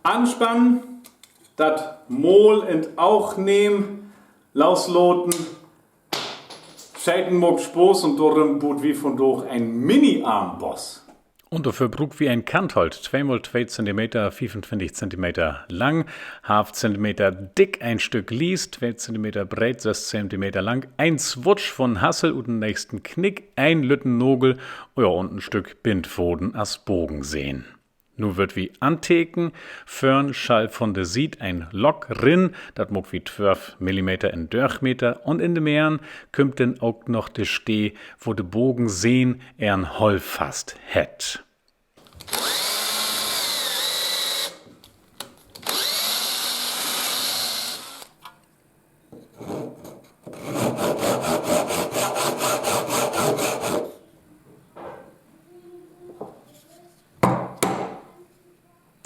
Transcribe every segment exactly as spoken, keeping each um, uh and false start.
Anspannen, dat Maal in't Oog nehmen, loslaten. Scheten maakt Spaaß un dorüm buut wi vundaag en Mini-Armbost. Un dorför bruukt wi en Kantholt, twee mal twee Zentimeter, fiefuntwintig Zentimeter lang, half Zentimeter dick, een Stück Lies, twee Zentimeter breet, söss Zentimeter lang, en Swutsch vun Hassel ut den nächsten Knick, en lütten Nagel, ja, un en Stück Bindfaden as Bogensehn. Nu wüllt wi anteken, vörn schall vun de Siet en Lock rin, dat maakt wi twölf Millimeter in Dörchmeter, un in de Merrn kümmt denn ok noch de Steed, wo de Bogensehn ehrn Hollfast hett.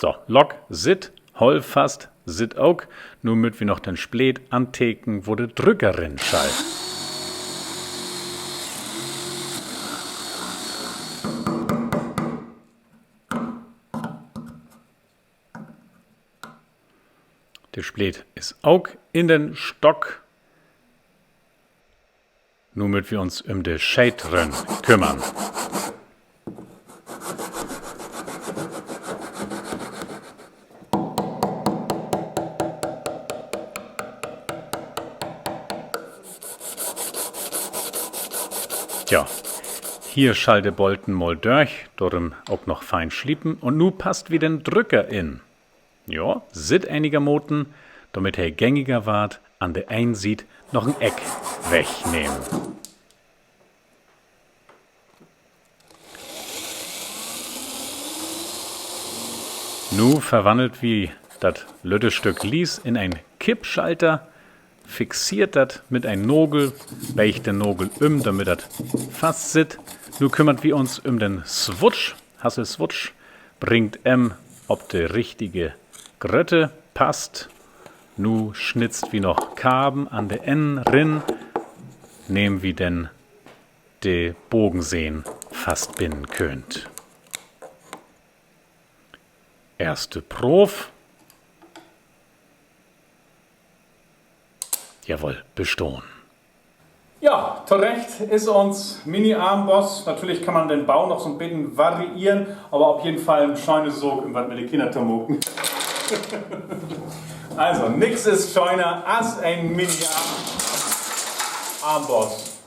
So, Lock sitt, Hollfast sitt ok. Nu mööt wi noch den Spleet anteken, wo de Drücker rin schall. De Spleet is ok in den Stock. Nu mööt wi uns üm de Scheetrönn kümmern. Tja, hier schall de Bolten mal dörch, dorüm ok noch fein sliepen. Un nu passt wi den Drücker in. Jo, sitt enigermaten, dormit he gängiger warrt, an de een Siet noch en Eck wegnehmen. Nu verwannelt wi dat lütte Stück Lies in en Kippschalter, fixeert dat mit en Nagel, beegt den Nagel üm, dormit dat fast sitt. Nu kümmert wi uns üm den Swutsch, Hasselswutsch, bringt em op de richtige Grötte, passt. Nu snitzt wi noch Karven an de Ennen rin, nehm wi denn de Bogensehn fastbinnen köönt. Eerste Proov. Jawoll, bestahn. Ja, torecht is uns Mini-Armbost. Natürlich kann man den Bau noch so'n beten varieren, aver op jeden Fall en schöne Saak, üm wat mit de Kinner to maken. Also, nix is schöner as en Mini-Arm-, Armbost.